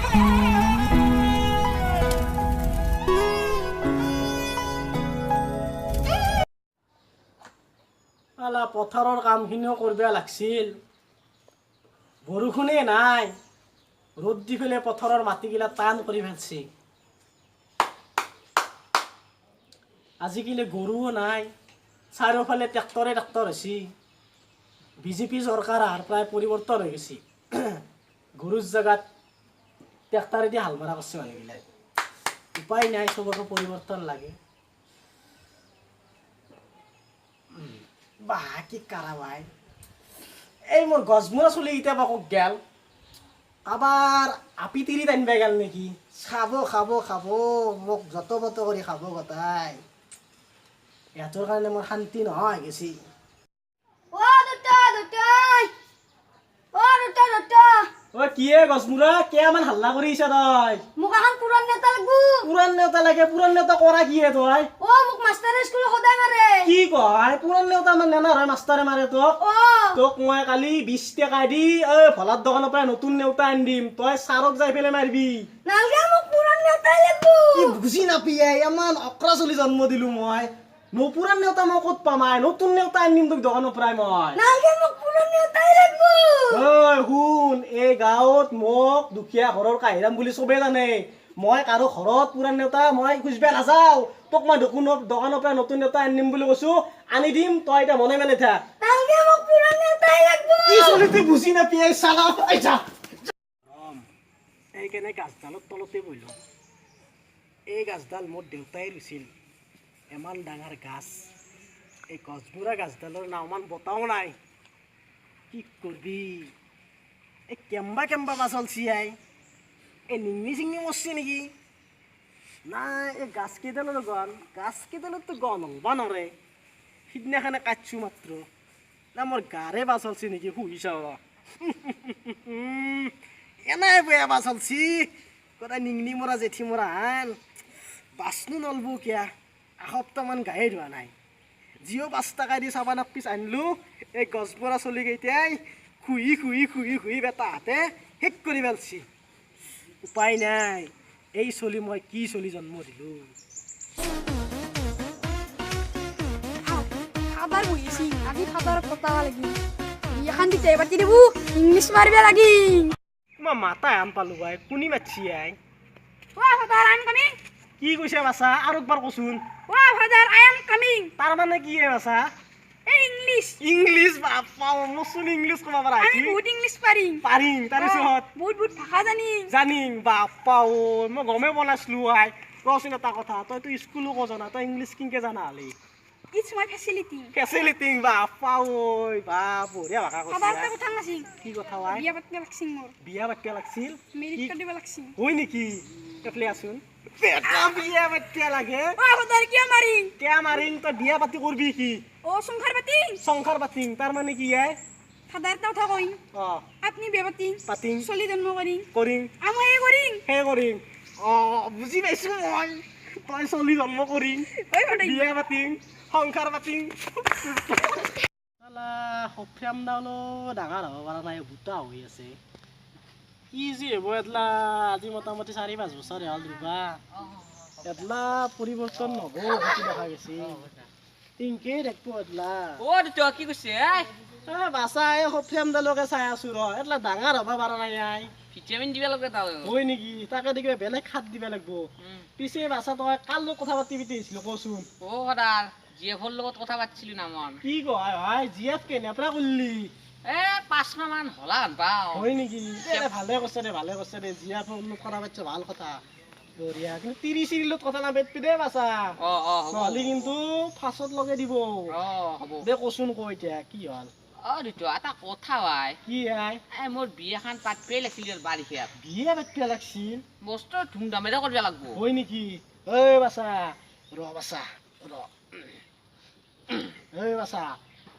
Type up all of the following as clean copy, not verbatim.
আলা পথাৰৰ কামখিনিও কৰিব লাগছিল, বৰষুণে নাই, ৰ'দ দি পেলাই পথাৰৰ মাটিগিলা টান কৰি ফেলছি। আজিকালি গৰুও নাই, চাৰিওফালে ট্ৰেক্টৰে ট্ৰেক্টৰ হৈছে। বিজেপি চৰকাৰ অহাৰ প্ৰায় পৰিৱৰ্তন হৈ গৈছে, গৰুৰ জেগাত ট্ৰেক্টৰেদি হাল মৰা কৰিছে মানুহগিলাই। উপায় নাই, চবকে পৰিৱৰ্তন লাগে। বাহ কি কাৰা ভাই, এই মোৰ গছমূৰা চুলি এতিয়া বা ক'ত গেল? কাৰোবাৰ আপি তিৰিত আনিব গেল নেকি? খাব খাব খাব, মোক যত পত কৰি খাব গোটাই। ইহঁতৰ কাৰণে মোৰ শান্তি নহয় গেছি। অ কিয়ে গছমূৰা, কিমান হাল্লা কৰিছা তই? মোক এখন পুৰাণ নেতা লাগব। পুৰাণ নেতা লাগে? পুৰাণ নেতা কৰা কিহে তই? অ মোক মাষ্টাৰে স্কুলত সদায় মাৰে। কি কয়? পুৰাণ নেতা মানে নেনাৰ হয়, মাষ্টাৰে মাৰে তোক? তোক মই কালি 20 টকা দি এই ভলাৰ দোকানৰ পৰা নতুন নেওতা আনি দিম, তই ছাৰক যাই পেলাই মাৰিবি। নালগে, মোক পুৰাণ নেতাই লাগব। কি বুজি নাপিয়াই, ইমান অকৰা চলি জন্ম দিলো মই। পুৰাণ নেওতা মই ক'ত পাম? আই নতুন নেওতা আনি দিম তোক দোকানৰ পৰাই মই। নালগে, মোক পুৰাণ নেতাই লাগব। ঐ শুন, এই গাঁৱত মোক দুখীয়া ঘৰৰ কাহিৰাম বুলি চবেই জানে। মই কাৰো ঘৰত পুৰাণ নেওতা মই খুজিব নাযাওঁ। তোক মই দোকানৰ পৰা নতুন নেওতা আনি দিম বুলি কৈছো, আনি দিম, তই এতিয়া মনে মনে থাক। নালগে, মোক পুৰাণ নেতাই লাগব। কি চলি তুই বুজি নাপিয়াই চালা। এই যা। এইকাৰণে গাছডালৰ তলতে বহিলো। এই গাছডাল মোৰ দেউতাই ৰুইছিল, ইমান ডাঙৰ গাছ। এই গছমূৰা গাছডালৰ নাওমান বতাও নাই। কি কৰবি, এই কেম্বা কেম্বা বাছ চলছি I. এই নিংনি চিংনি মৰছি নেকি? নাই, এই গাছকেইডালৰ গণ, গাছকেইডালৰতো গণ হ'বা নৰে। সিদিনাখনে কাটছো মাত্ৰ। না মোৰ গাৰে বাছ চলছি নেকি? শুহি চাওঁ ৰ। এনাই বেয়া বাছ চলছি, গোটাই নিংনি মৰা জেঠী মৰা হান। বাছনো নলব কিয়া, এসপ্তাহমান গায়ে ধোৱা নাই। জিঅ' 5 টকা দি চাবানক পিছ আনিলোঁ, এই গছমৰা চলিকেইটাই খুহি খুহি খুহি খুহি বেটাহঁতে শেষ কৰি পেলছি। উপায় নাই, এই চলি মই কি চলি জন্ম দিলোঁ। ফাদাৰ বহিছি, আজি ফাদাৰক পতাব লাগিল। বিয়াখন দিতে পাতি দিব, ইংলিছ মাৰিব লাগিল। মই মাতা আম পালো ভাই, কোনি মাতছি I? O father, I am coming. কি কৈছে বাছা, আৰু একবাৰ কচোন। O father, I am coming. তাৰ মানে কি হে বাছা? এই ইংলিছ। ইংলিছ? বাপা, মোৰচোন ইংলিছ ক'ব পাৰা। আমি বহুত ইংলিছ পাৰিম। পাৰিম, তাৰপিছত বহুত বহুত ভাষা জানিম। জানিম। বাপা ঐ, মই গমেই পোৱা নাছিলো আই। ৰচোন এটা কথা, তইতো স্কুলো ক জানা, তই ইংলিছ কিনকে জানা হ'লি? It's my facility. Facility, বাপা ঐ, বা বঢ়িয়া ভাষা কৈছা। ফাদাৰ এটা কথা নাছিল। কি কথা আই? বিয়া পাতিব লাগছিল মোৰ। বিয়া পাতিব লাগছিল? মেৰিট কৰি দিব লাগছিল। হয় নেকি? এফালে আছোন। পেটা বিয়া পাতিব লাগে। অ ফাদাৰ, কিয় মাৰিম? কিয় মাৰিম? তই বিয়া পাতি কৰবি কি? অ সংসাৰ পাতিম। সংসাৰ পাতিম, তাৰ মানে কি আই? ফাদাৰ এটা কথা কইম। অ আপনি বিয়া পাতিম, পাতিম, চলি জন্ম কৰিম, কৰিম, আমি এই কৰিম, সেই কৰিম। অ বুজি পাইছো মই, তই চলি জন্ম কৰিম, বিয়া পাতিম, সংসাৰ পাতিম। সফ্ৰামডালো ডাঙৰ হ'ব পৰা নাই, বুটা হৈ আছে। কি যি হ'ব এটলা, আজি মোটামুটি 4-5 বছৰ হ'ল ৰুবা, এটলা পৰিৱৰ্তন নহ'ব সেইটো দেখা গৈছে। তিনকে থাকিব এটলা। অ তই কি কৈছে? বাচা, এই সফ্ৰামডালকে চাই আছো ৰ, এটলা ডাঙৰ হ'ব পৰা নাই I. Vitamin দিব লাগব তাক। হয় নেকি? তাকে দেখিবা বেলেগ খাদ দিব লাগব। পিছে বাচা, তই কাৰ লগত কথা পাতি আহিছিলো কচোন? অ সদাৰ জিএফৰ লগত কথা পাতিছিলো না মই। কি কয় হয়? জিএফ কেনে পৰা কৰিলি? এ 5 মাহ মান হলা পাওঁ। হয় নেকি? ভালে কৈছে দে, ভালে কৈছে দে, জিএফৰ লগত কথা পাতিছ, ভাল কথা, বঢ়িয়া। কিন্তু তিৰি চিৰিলত কথা নাপাতিবি দেই বাচা, নহ'লে কিন্তু ফাঁচত লগাই দিব। দে কচোন ক এতিয়া কি হ'ল? অ ঋতু, এটা কথা ভাই। কি আই? এ মোৰ বিয়াখন পাতবেই লাগিছিল বাৰিষাত। বিয়া পাতবে লাগছিল? মস্ত ধুমধামেৰে কৰিব লাগব। হয় নেকি? ঐ বাচা ৰ, বাচা ৰ, ঐ বাচা,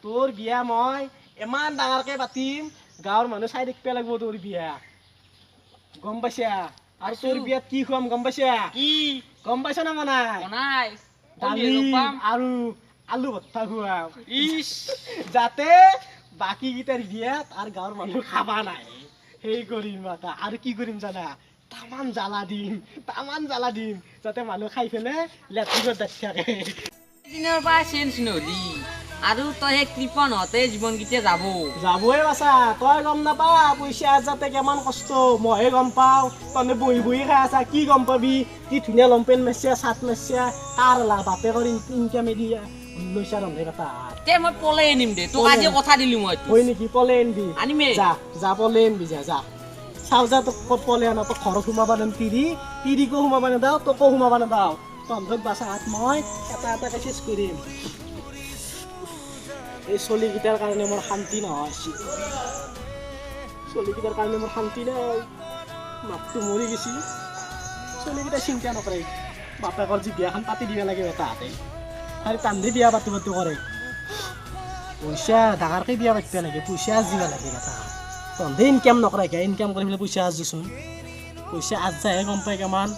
তোৰ বিয়া মই ইমান ডাঙৰকে পাতিম, গাঁৱৰ মানুহ চাই দেখিব লাগিব তোৰ বিয়া, গম পাইছা? আৰু তোৰ বিয়াত কি খুৱাম গম পাইছা? কি গম পাইছা না? মানে দালি আৰু আলু ভৰ্তা খুৱাম, যাতে বাকীকেইটাৰ বিয়াত আৰু গাঁৱৰ মানুহ খাবা নাই। সেই কৰিম বাটা। আৰু কি কৰিম জানা? তামান জ্বালা দিম, তামান জ্বালা দিম, যাতে মানুহ খাই পেলাই লেট্ৰিনত দাঁত থাকে। দিনৰ পৰা চেঞ্জ নহলি আৰু তই সেই কৃপণ হতে জীৱনকেইটা যাব। যাবই বাচা, তই গম নাপা পইচা যাতে কিমান কষ্ট, মইহে গম পাওঁ। তহঁতে বহি বহি খাই আছা, কি গম পাবি? কি ধুনীয়া লং পেণ্ট মাৰছা, চাৰ্ট মাৰছা, কাৰ বাপেকৰ ইনকামেদি লৈছা ৰন্ধে বেটা। তে মই পলে আনিম দে, তোক আজি কথা দিলো মই। হয় নেকি? পলে আনবি? আনিমে। যা যা, পলে আনবি, যা যা। চাও যা, তোক ক'ত পলে আনা। তোক ঘৰত সোমাব নেম, তিৰি তিৰিকো সোমাব নেদাও, তোকো সোমাব নেদাও। তহঁতক বাচা হাত মই এটা এটাকে চেচ কৰিম। এই চলিকেইটাৰ কাৰণে মোৰ শান্তি নহয়। চলিকেইটাৰ কাৰণে মোৰ শান্তি নাই। মাকটো মৰি গৈছি, চলিকেইটাই চিন্তা নকৰে। বাপেকৰ যি বিয়াখন পাতি দিব লাগে তাহাঁতে, আৰু তান্ধে বিয়া পাতো পাতো কৰে। পইচা ডাঙৰকৈ বিয়া পাতিব লাগে, পইচা দিব লাগে এটা। তহঁতে ইনকাম নকৰে, ইনকাম কৰি পেলাই পইচা আজোচোন। পইচা আজাহে গম পায় কিমান।